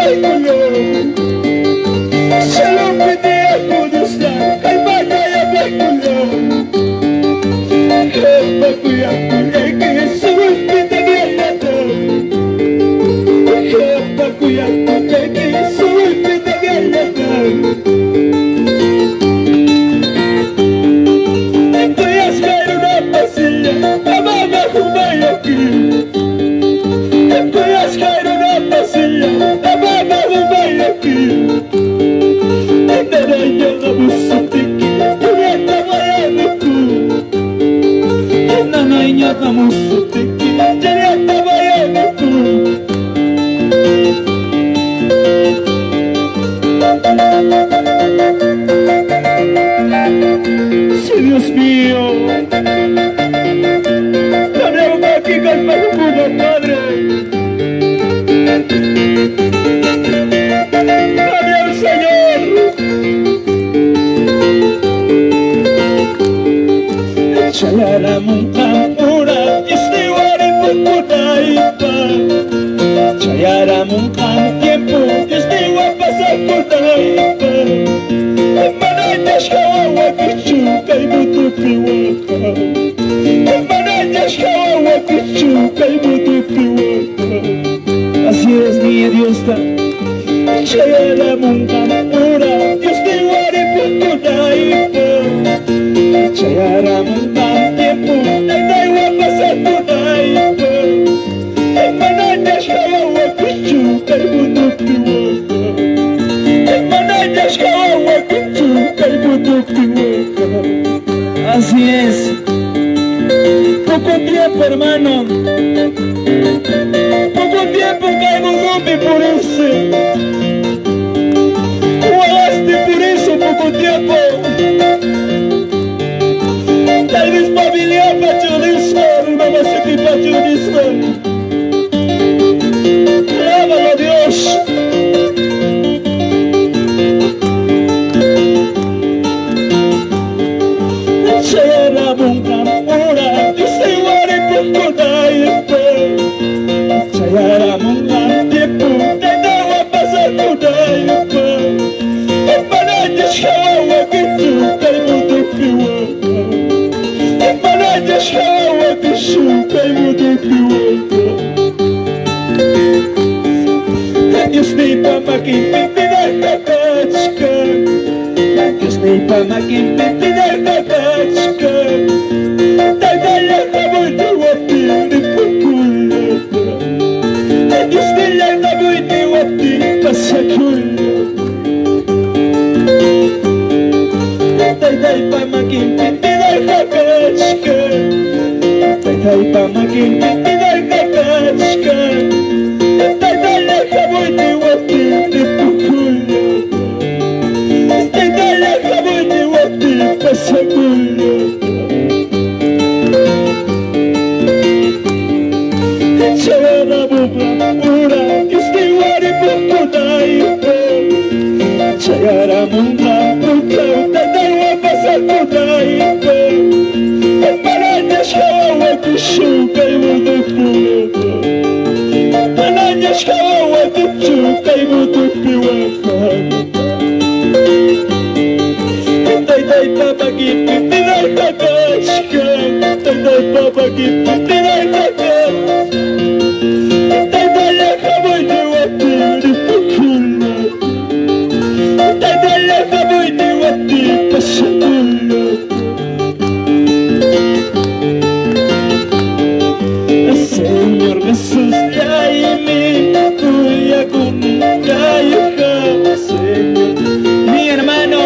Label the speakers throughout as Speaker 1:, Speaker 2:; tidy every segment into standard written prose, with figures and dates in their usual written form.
Speaker 1: apaykullan. Cielopi tiyakun Dioslla kallpata yapaykullan. Qampa kuyakuyninki sunquypi takyallata. Qampa kuyakuyninki sunquypi takyallata. Kuyasqay runapasilla amama humayaki. Kuyasqay runapasilla amama humayaki. Nanayña hamusuptiki uyata wayaniku. Nanayña hamusuptiki uyata wayaniku. Sí, Dios mío. Dame aquí kallpakuna, Padre. Dame al Señor. Chayaramunqam ura Diosniy pukunaypaq. Chayaramunqam tiempo Diosniywan pasakunaypaq. Manaña hawawakichu kay mundupi waqan. Manaña hawawakichu kay mundupi waqan. Así es, mi Diosta. Chayaramunqam ura Diosniywan pukunaypaq. Chayaramunqam tiempo Taytaywan pasakunaypaq. Manaña hawawakichu kay mundupi waqan. Manaña hawawakichu kay mundupi waqan. Así es. Poco tiempo, hermano. Poco tiempo kay mundupi purisi. Waqaste por eso poco tiempo. Tal vez familiapa churisqa, runa masikipa churisqa. Alábalo, Dios. Chayaramunqam ura Diosniy pukunaypaq. Chayaramunqam tiempo Taytaywan pasakunaypaq. Manaña hawawakichu kay mundupi waqan. Manaña hawawakichu kay mundupi waqan. Diosniypa makinpi vidayqa kachkan. Diosniypa makinpi vidayqa kachkan. Taytalla hamuyniwaptin ripukullata. Diosnillay hamuyniwaptin pasakullata. Taytaypa makinpi vidayqa kachkan. Taytaypa makinpi vidayqa kachkan. Taytalla hamuyniwaptin ripukullata. Taytalla hamuyniwaptin pasakullata. Chayaramunqam ura Diosniywan ripukunaypaq. Chayaramunqam punchaw Taytaywan pasakunaypaq. Manaña hawawakichu kay mundupi waqan. Manaña hawawakichu kay mundupi waqan. Taytaypa makinpi vidayqa kachkan. Taytaypa makinpi vidayqa kachkan. Taytalla hamuyniwaptin ripukullata. Taytalla hamuyniwaptin pasakullata. Señor Jesús, mi kuyakunqayqa, Señor. Mi hermano,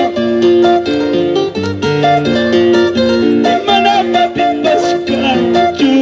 Speaker 1: mana mapipas kanchu.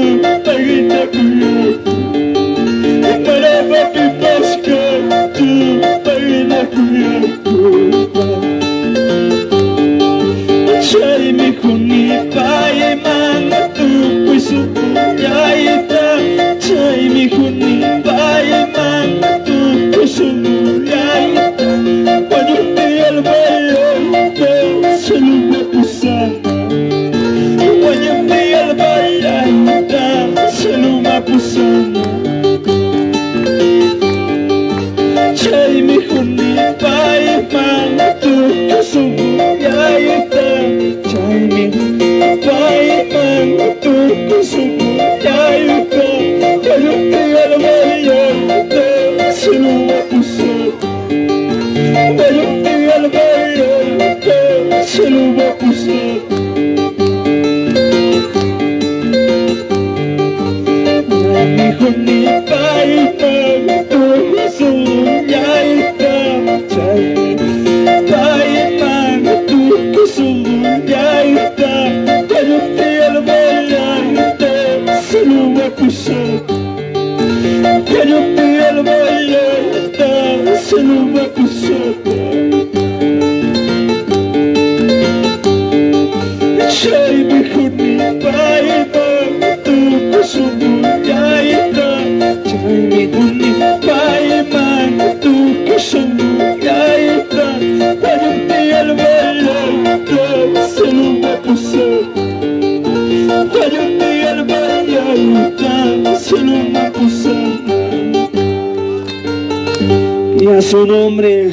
Speaker 1: Y a su nombre,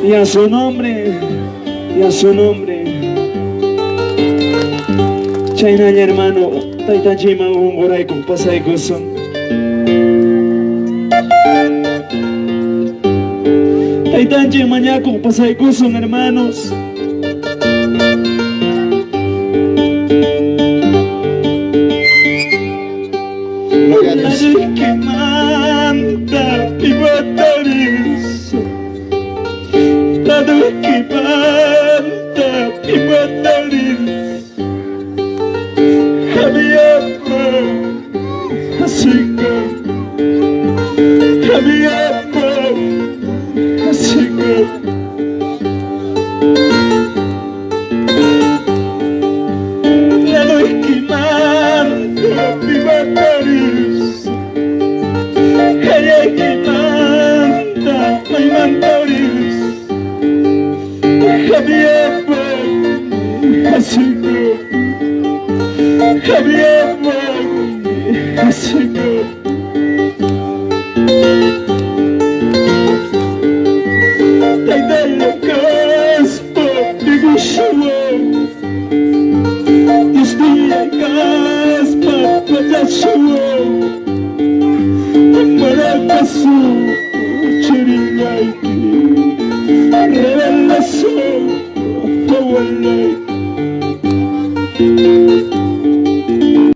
Speaker 1: y a su nombre, y a su nombre. Chaynalla hermano, taytanchikman unquraykuq pasaykusun. Taytanchik mañakuq pasaykusun, hermanos.
Speaker 2: Gloria a Dios.
Speaker 1: Que manda piwataris. Que manda piwataris. Javier, así que Javier, así que La luz que manda piwataris. Ella que manda paymantaris. Javier, así que Javier, así que Taytalla kaspa mikushwan, Diosnillay kaspa pachaswan, Marakasu churillayki, Revelación, wawallayki.